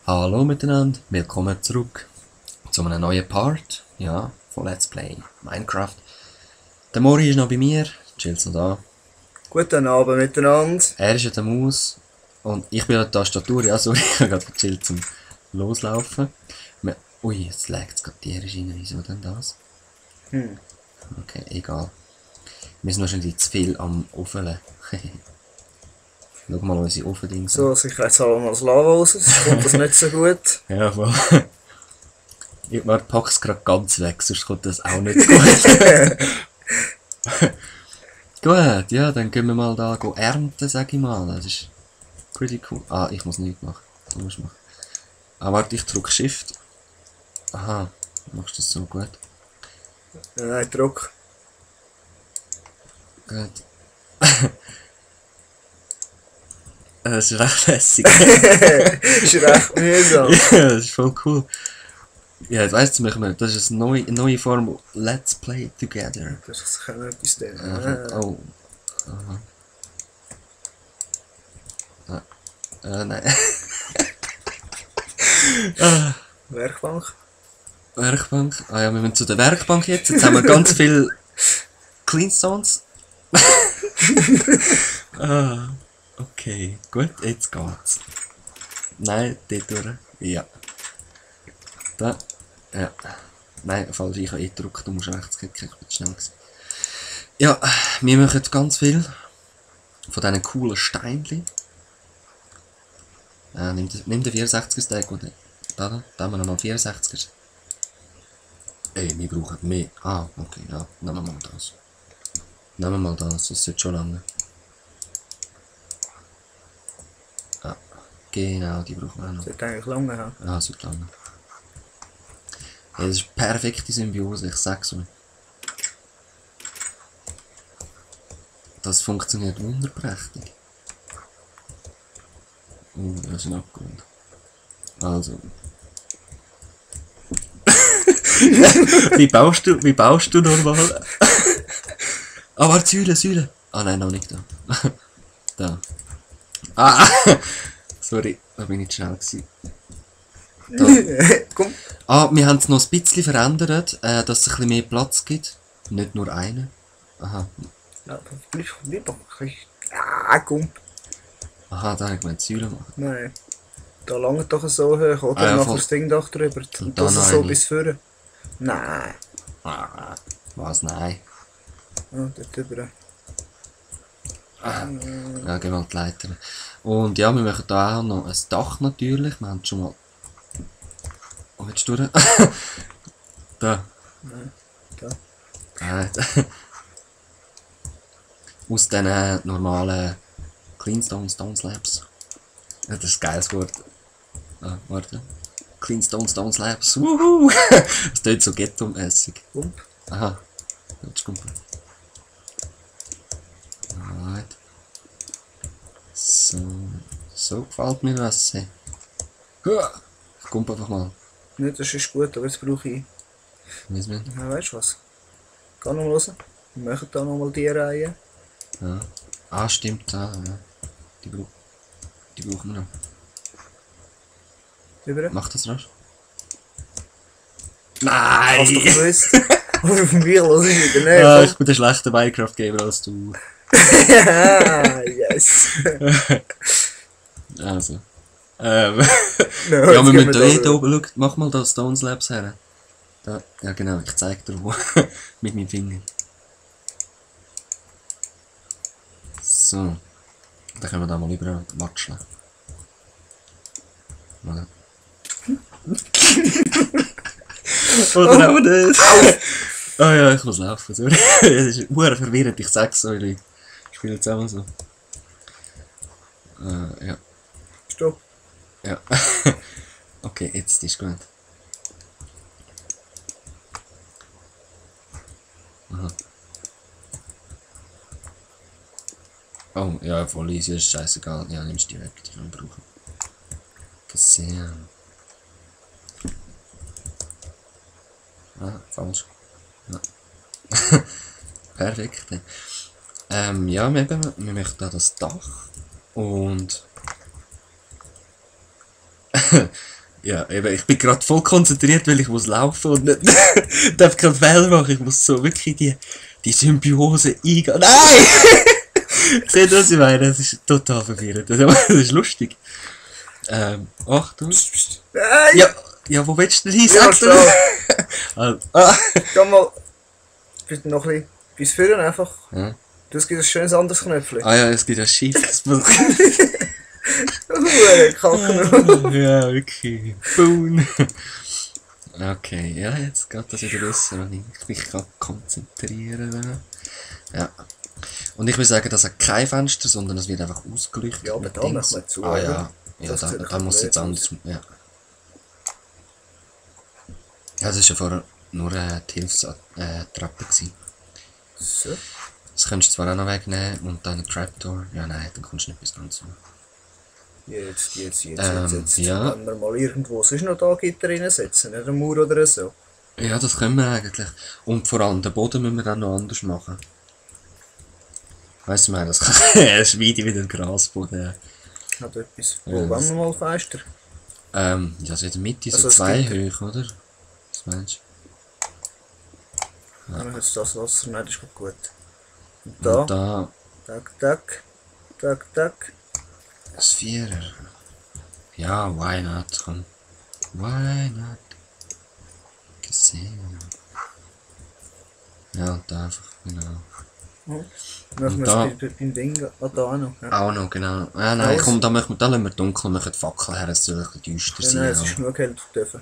Hallo miteinander, willkommen zurück zu einem neuen Part, ja, von Let's Play Minecraft. Der Mori ist noch bei mir, chillt noch da. Guten Abend miteinander. Er ist an der Maus und ich bin an der Tastatur, ja sorry, ich habe gerade gechillt zum Loslaufen. Ui, jetzt laggt es gerade die rein, wieso denn das? Okay, egal. Wir sind wahrscheinlich zu viel am Offeln. Schau mal unsere Ofendings an. So, sicherheitshalber mal das Lava raus, sonst kommt das nicht so gut. Ja, voll. Ich pack's gerade ganz weg, sonst kommt das auch nicht gut. Gut, ja, dann gehen wir mal da ernten, sag ich mal. Das ist pretty cool. Ah, ich muss nichts machen. Du musst machen. Ah, warte, ich drücke Shift. Aha, du machst das so gut. Nein, Druck. Gut. Das ist recht lässig. Ist recht mühsam. Ja, das ist voll cool. Ja, jetzt weißt du, das ist eine neue Form Let's Play Together. Das ist sicher etwas drin. Oh. Aha. Nein. Werkbank. Werkbank. Ah ja, wir müssen zu der Werkbank jetzt. Jetzt haben wir ganz viel Cleanstones. Okay, gut, jetzt geht's. Nein, dort durch. Ja. Da. Ja. Nein, falsch, ich habe gedrückt, du musst rechts klicken, ich bin schnell gewesen. Ja, wir machen ganz viel von diesen coolen Steinchen. Nimm den 64er-Stack, oder? Da haben wir nochmal 64er. Ey, wir brauchen mehr. Ah, okay, ja, nehmen wir mal das. Nehmen wir mal das sollte schon lange. Ah, genau, die brauchen wir auch noch. Das sollte eigentlich lange haben. Ah, sollte lange. Ja, das ist perfekte Symbiose, ich sag's euch. Das funktioniert wunderprächtig. Das ist ein Abgrund. Also. wie baust du normal? Ah, warte, Säule. Ah nein, noch nicht da. Da. Ah! Sorry, da bin ich zu schnell gewesen. Komm. Ah, wir haben es noch ein bisschen verändert, dass es ein bisschen mehr Platz gibt. Nicht nur einen. Aha. Ja, bleib doch. Ah, komm. Aha, da habe ich gemeint, Säule machen. Nein. Da langt doch so hoch, oder? Ah, ja, Nachher voll. das Ding doch drüber. Und da das noch so eine. bis vorne. Nein. Ah, was? Nein. Ah, dort drüber. Ja, gehen wir an die Leiter. Und ja, wir machen da auch noch ein Dach natürlich. Wir haben schon mal. Oh, jetzt durch. Da. Da. Nein. Aus diesen normalen Cleanstone Stone Slabs. Ja, das ist ein geiles Wort. Ah, warte. Cleanstone Stone Slabs. Wuhu! Das klingt so ghetto-mässig. Kump. Aha. Jetzt kommt. Alright. So gefällt mir das. Ich komme einfach mal. Nicht, das ist gut, aber jetzt brauche ich. Weiss man. Ja, weißt du was? Geh noch mal raus. Wir machen da nochmal die Reihe. Ja. Ah, stimmt. Ja. Die brauchen wir noch. Rüber. Mach das rasch. Hast du Nein! gewusst? Aber auf dem Bier los ist wieder Ah, nicht. ich bin der schlechte Minecraft-Gamer als du. Ja, yes. Also. No, Ja, jetzt wir gehen müssen da da eh oben, schau, mach mal da Stone Slabs her. Da, ja genau, ich zeig dir wo. Mit meinem Finger. So. Dann können wir da mal über watscheln. Oder? Oder auch nicht. Ah ja, ich muss laufen, sorry. Das ist sehr verwirrend, ich sag's euch, Leute. Ich spiele jetzt auch so. Ja. Stopp. Ja. Okay, jetzt ist gut. Aha. Oh, ja, voll easy, ist scheißegal. Ja, nimmst die weg, die können wir brauchen. Gesehen. Ah, falsch. Ja. Perfekt. Ja, wir möchten da das Dach und Ja, eben, ich bin gerade voll konzentriert, weil ich muss laufen und nicht darf keinen Fehler machen. Ich muss so wirklich die Symbiose eingehen. Nein! Seht ihr, was ich meine? Das ist total verwirrend. Das ist lustig. Achtung. Nein! Ja, wo willst du denn hin? Ja, Sag schnell. Ah. Geh mal. Bitte noch ein bisschen. Bis vorne einfach. Ja. Das gibt ein schönes anderes Knöpfchen. Ah ja, es gibt ja Schiff. Kacken. Ja, wirklich. Boom. Okay, ja, jetzt geht das wieder besser, wenn ich mich gerade konzentrieren. Ja. Und ich will sagen, das hat kein Fenster, sondern es wird einfach ausgeleuchtet. Ja, aber mit da Dings. machen wir zu. Ah ja, oder? ja Das sieht da ein muss es jetzt bisschen anders. Ja. Ja, das war ja vorher nur die Hilfstrappe gewesen. So. Das könntest du zwar auch noch wegnehmen und dann einen Trapdoor. Ja, nein, dann kommst du nicht bis ganz zu. Jetzt. Ja. Wenn wir mal irgendwo sonst noch da Gitter reinsetzen, nicht eine Mauer oder so. Ja, das können wir eigentlich. Und vor allem den Boden müssen wir dann noch anders machen. Weißt du, ich meine, das kann es wie wieder ein Grasboden. Hat etwas. Ja, Wo das- wollen wir mal feister? Ja, so in der Mitte, so Also es 2 gibt- hoch, oder? Was meinst Dann hat das Wasser, nein, das ist gut. Und du? Und da, da tak. das Vierer. Ja, why not? Komm. Why not? Gesehen. Ja, und da einfach, genau. Machen wir Und es da- beim Ding da auch noch. Ja. Auch noch, genau. Nein, Alles. komm, da lassen wir dunkel, machen die Fackel her, es soll ein bisschen düster Ja, sein. nein, es auch. ist genug hell dürfen.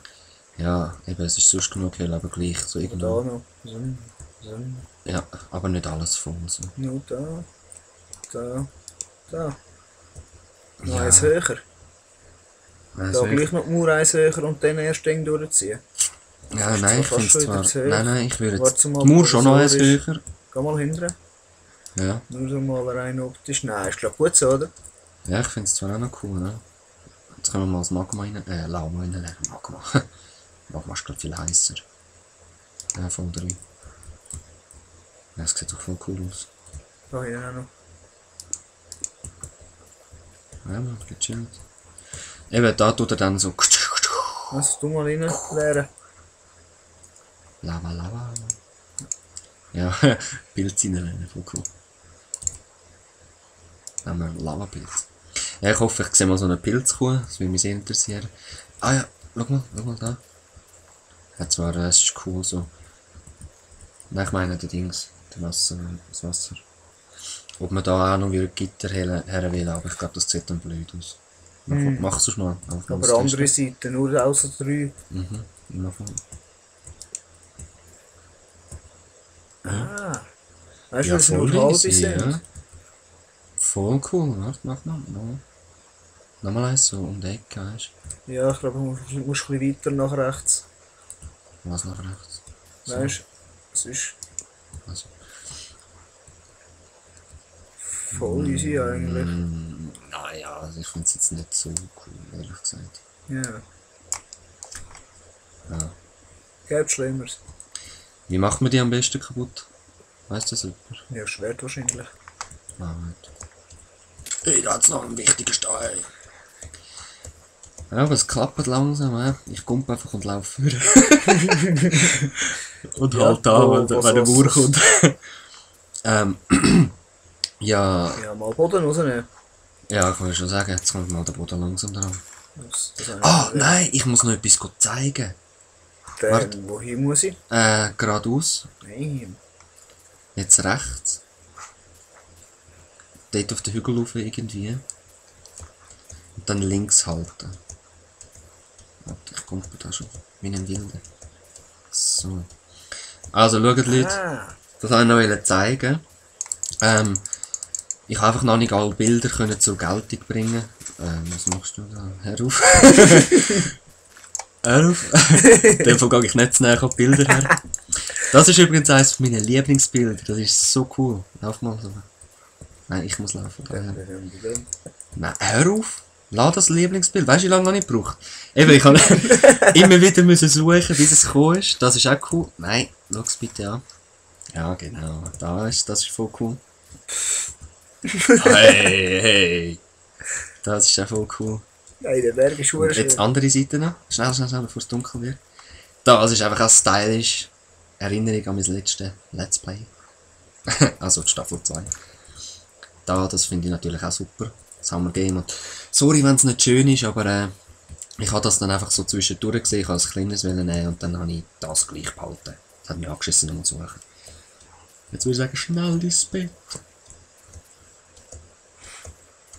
Ja, eben, es ist sonst genug hell, aber gleich so Da irgendwo. noch. So. Ja, aber nicht alles voll. So. Nur da. Noch Ja. eins höher. Also Da gleich noch die Mauer eins höher und dann erst Ding durchziehen. ja, ist nein, ich zwar finde fast es schon wieder zwar. zu hoch. Nein, ich würde Warte jetzt. mal, Die Mauer schon noch eins provisorisch. höher. Geh mal hinten. Ja. Nur so mal rein optisch. Nein, ist glaub gut so, oder? Ja, ich finde es zwar auch noch cool, ne? Jetzt können wir mal das Magma rein. Lava reinlegen. Magma. Magma ist gerade viel heißer. Ja, voll 3. Ja, das sieht doch voll cool aus. Da hinten auch noch. Ja, man, gechillt. Eben, da tut er dann so. Lass du mal rein leeren. Lava. Ja, Pilz reinlegen, voll cool. Nehmen wir Lava-Pilz. Ja, ich hoffe, ich sehe mal so eine Pilzkuh, das würde mich sehr interessieren. Ah ja, schau mal da. Ja, zwar, es ist cool so. Nein, ich meine, das Wasser. Ob man da auch noch wieder Gitter her will, aber ich glaube, das sieht dann blöd aus. Machst du mal. Einfach mal Aber das andere testen. Seite, nur außer 3. Mach mal. Ah. Weißt du, Ja, dass wir voll nur halbe easy, sind? ja. Voll cool, warte, mach noch. Nochmal eins so um die Ecke, weißt Ja, ich glaube, du musst ein bisschen weiter nach rechts. du? Was nach rechts? So. Weißt du, es ist Also. voll easy eigentlich. Naja, also ich finde es jetzt nicht so cool, ehrlich gesagt. Ja. Ja. Gibt Schlimmeres. Wie macht man die am besten kaputt? Weißt du das jemand? Ja, Schwert wahrscheinlich. Nein, nicht. Hey, da hat's noch einen wichtigen Stein. Ja, aber es klappt langsam, Ich kump einfach und laufe vor. Und Ja, halt da, wo- wenn der was- Mauer was- kommt. Ja, Ja, mal Boden rausnehmen. ja, ich wollte schon sagen, jetzt kommt mal der Boden langsam dran. Das habe ich Ah, nicht nein, ich muss noch etwas zeigen. warte. Dann, wohin muss ich? Geradeaus, Nein. jetzt rechts. Dort auf den Hügel rauf irgendwie. Und dann links halten. Warte, ich komme da schon. Wie ein Wilder. So. Also, schaut Leute, Ah, das wollte ich noch zeigen. Ich habe einfach noch nicht alle Bilder können zur Geltung bringen. Was machst du da? Hör auf. Hör auf. In dem Fall gehe ich nicht zu näher an die Bilder her. Das ist übrigens eines meiner Lieblingsbilder. Das ist so cool. Lauf mal so. Nein, ich muss laufen. Nein, hör auf. Lass das Lieblingsbild. Weißt du, wie lange noch nicht gebraucht? Eben, ich habe immer wieder müssen suchen, bis es gekommen ist. Das ist auch cool. Nein, schau es bitte an. Ja, genau. Das ist voll cool. Hey. Das ist auch voll cool. Nein, der Berg ist Und schwer. jetzt andere Seite noch. Schnell, bevor es dunkel wird. Das ist einfach eine stylisch Erinnerung an mein letztes Let's Play. Also die Staffel 2. Das finde ich natürlich auch super. Das Summer Game. Und sorry, wenn es nicht schön ist, aber ich habe das dann einfach so zwischendurch gesehen. Ich habe ein kleines nehmen und dann habe ich das gleich behalten. Das hat mich angeschissen, nochmal zu suchen. Jetzt würde ich sagen, schnell ins Bett.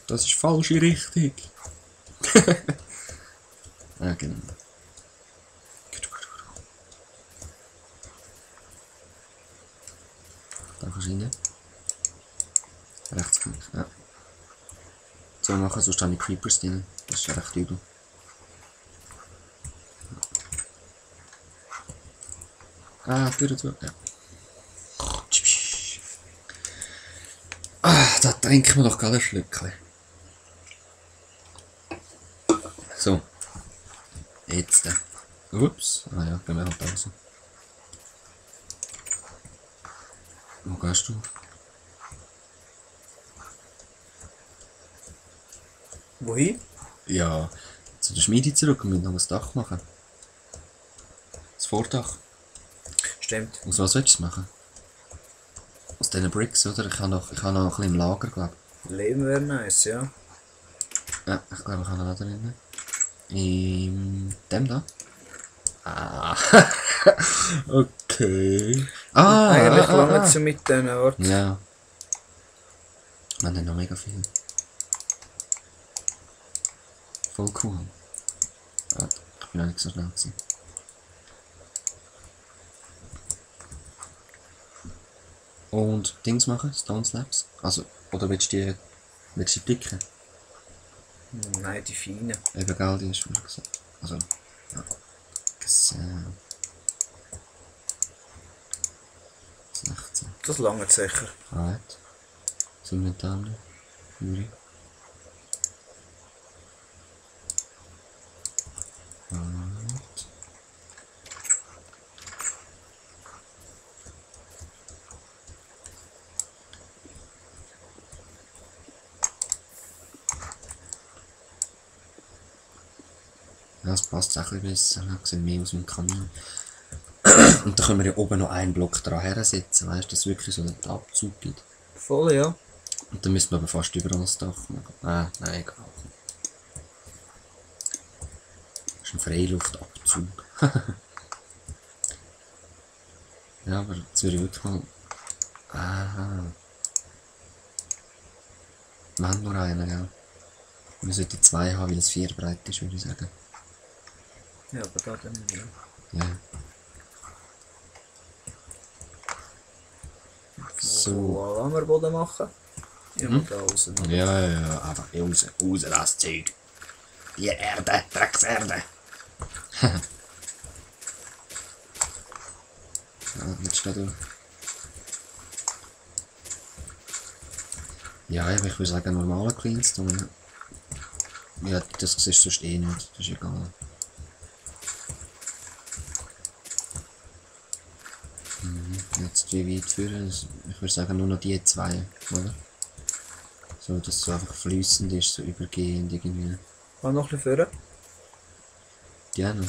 Das ist falsche Richtung. Ja, genau. Da kannst du rein. Rechtsklick, ja. So machen, sonst habe ich Creepers drin. Das ist recht übel. Tür zu. Ja. Da trinken wir doch gerade ein Schlückchen. So. Jetzt. Ups. Ah ja, gehen wir halt raus. Wo gehst du? Wohin? Ja, zu der Schmiede zurück und wir noch das Dach machen. Das Vordach. Stimmt. Aus was willst du es machen? Aus diesen Bricks, oder? Ich habe noch ein bisschen im Lager, glaube ich. Leben wäre nice, ja. Ja, ich glaube, ich habe noch da drin. In dem da? Ah. Okay. Eigentlich lange zu mit diesen Orten. Ja. Wir haben noch mega viel. Voll cool. Warte, ich bin noch nicht so schnell gewesen. Und Dings machen, Stone Slabs. Also, oder willst du die dicken? Nein, die feinen. Eben, gell, die ist wieder gesagt. Also, ja. Gesehen. 16. Das lange sicher. Right. Sind wir dann? Juri. Right. Ja, das passt auch ein bisschen besser. Sieht mehr aus dem Kamin. Und da können wir ja oben noch einen Block dran hersetzen, weißt du, dass es wirklich so einen Abzug gibt. Voll, ja. Und dann müssen wir aber fast überall das Dach machen. Nein, egal. Das ist ein Freiluftabzug. Ja, aber jetzt würde ich wirklich mal... Wir haben nur einen, ja. Wir sollten 2 haben, weil es 4 breit ist, würde ich sagen. Ja, aber da dann nicht. Ja. So. Wo wollen wir Boden machen? Ja, da raus. Ja, einfach raus das Zeug. Die Erde, Dreckserde. Ja, jetzt steht du. Ja, aber ich würde sagen, normale Cleanstone. Ja, das siehst du sonst eh nicht, das ist egal. Jetzt wie weit führen? Ich würde sagen, nur noch die 2, oder? So, dass es so einfach fließend ist, so übergehend irgendwie. Mal noch ein bisschen vorne. Die auch noch?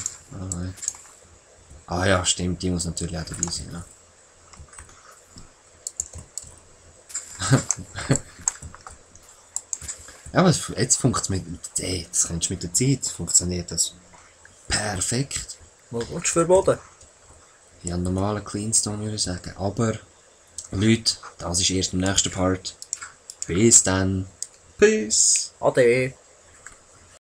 Ja, stimmt, die muss natürlich auch dabei sein, ja. Ja, aber jetzt funktioniert das kannst du mit der Zeit, funktioniert das perfekt. Was willst du für Boden? Ja, einen normalen Cleanstone würde ich sagen. Aber, Leute, das ist erst im nächsten Part. Bis dann. Peace. Ade.